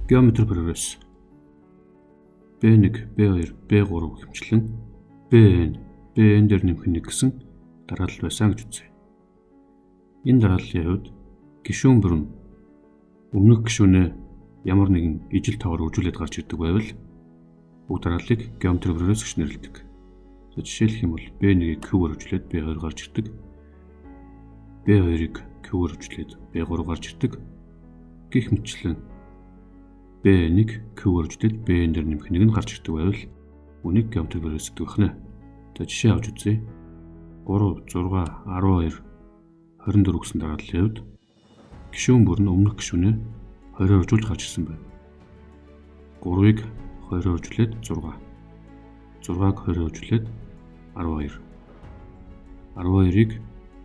Geometry Progress B1, B2, B3 хэмжлэн BN, BN дээр нэмэх 1 гэсэн дараалал байсан гэж үзье. Энэ дарааллын хувьд гишүүн бүр нь өмнөх гишүүнээ ямар нэгэн ижил тоогоор үржүүлээд гарч ирдэг байвал уг дарааллыг Geometry Progress гэж нэрлэдэг. За, жишээлэх юм бол B1-ийг Q-гээр үржүүлээд B2 гарч ирдэг. B2-ыг Q-гээр үржүүлээд B3 гарч ирдэг. Гэх мэтчлэн B1 Q-гээр үржүүлээд BN дээр нэмэх 1 нь гарч ирдэг байвал үүнийг Geometry Progress гэдэг байна. За, жишээ авч үзье. 3, 6, 12, 24 гэсэн дарааллын хувьд гишүүн бүр нь өмнөх гишүүнээ 20-оор үржүүлж гарч ирсэн байна. 3-ыг 20-оор үржүүлээд 6. 6-аг 20-оор үржүүлээд 12. 12-ыг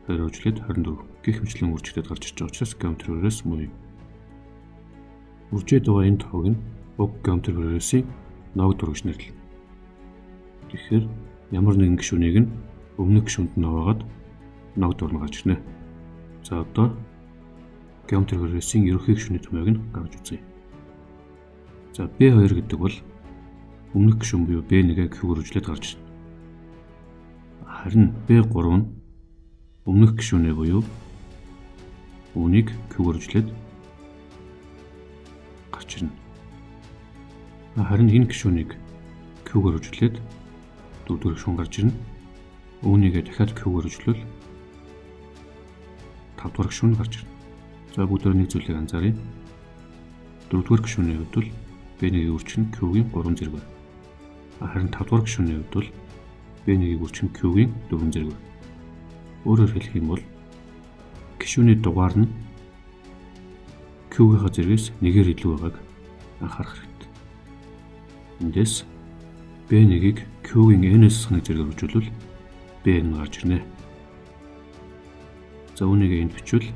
20-оор үржүүлээд 24 гэх мэтчлэн үржигдээд гарч ирж байгаа учраас Geometry Progress мөн юм. Үржээд байгаа энэ тоог нь уг Geometry Progress-ийн ногдуур гэж нэрлэнэ. Тэгэхээр ямар нэгэн гишүүнийг нь өмнөх гишүүнд нь хуваагаад ногдуур нь гарч ирнэ. За, одоо Geometry Progress-ийн ерөнхий гишүүний томьёог нь гаргаж үзье. За, B2 гэдэг бол өмнөх гишүүн буюу B1-ийг Q-гээр үржүүлээд гарч ирнэ. Харин B3 нь өмнөх гишүүнээ буюу үүнийг Q-гээр үржүүлээд гарч ирнэ. Харин энэ гишүүнийг Q-гээр үржүүлээд дөрөвдүгээр гишүүн гарч ирнэ. Үүнийгээ дахиад Q-гээр үржүүлвэл тавдугаар гишүүн гарч ирнэ. За, бүгдээр нэг зүйлийг анзааръя. Дөрөвдүгээр гишүүний хувьд бол B1-ийг үржих нь Q-гийн 3 зэрэг байна. Харин тавдугаар гишүүний хувьд бол B1-ийг үржих нь Q-гийн 4 зэрэг байна. Өөрөөр хэлэх юм бол гишүүний дугаар нь Q-гийнхаа зэргээс нэгээр илүү байгааг анхаарах хэрэгтэй. Эндээс B1-ийг Q-гийн n-ээс нэг зэрэгээр үржүүлвэл BN гарч ирнэ. За, үүнийг энд бичвэл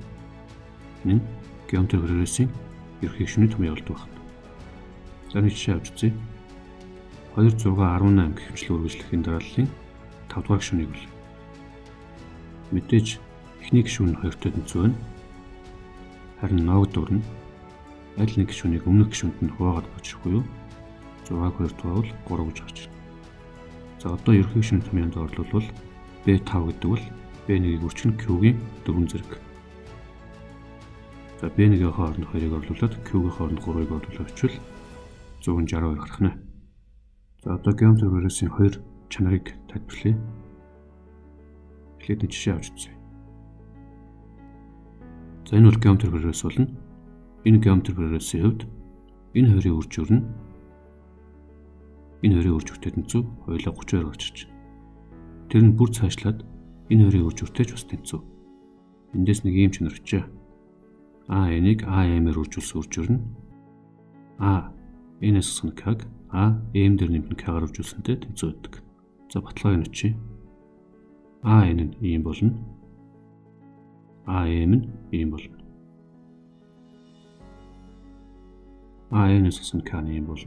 энэ нь Geometry Progress-ийн ерөнхий гишүүний томьёо болдог байна. За, нэг жишээ авч үзье. 2 6 18 гэх мэтчлэн үргэлжлэх энэ дарааллын 5 дугаар гишүүнийг бол мэдээж эхний гишүүн нь 2-той тэнцүү байна. Харин ногдуур нь аль нэг гишүүнийг өмнөх гишүүнд нь хуваагаад гарч ирэх буюу 6-аг 2 хуваавал 3 гэж гарч ирнэ. За, одоо ерөнхий гишүүний томьёонд орлуулбал B5 гэдэг бол B1-ийг үржих нь Q-гийн 4 зэрэг. За, B1-ийн хооронд 2-ыг орлуулад, Q-гийн хооронд 3-ыг орлуулаад бичвэл 162 гарах нь. За, одоо Geometry Progress-ийн хоёр чанарыг тайлбарлая. Эхлээд нэг жишээ авч үзье. За, энэ бол Geometry Progress болно. Энэ Geometry Progress-ийн хувьд энэ хоёрын үржүүр нь энэ хоёрын үржүүртэй тэнцүү, хоёулаа 32 гарч ирж байна. Тэр нь бүр цаашлаад энэ хоёрын үржүүртэй ч бас тэнцүү. Эндээс нэг ийм чанар өчөө. А n-ийг А m-ээр үржүүлсэн үржүүр нь А n-ээс өсгөн k-г А m дээр нэмэх k-гаар үржүүлсэнтэй тэнцүү байдаг. За, баталгааг нь өчье. А n нь ийм болно. А m нь ийм болно. А n-ээс өсгөн k нь ийм болно.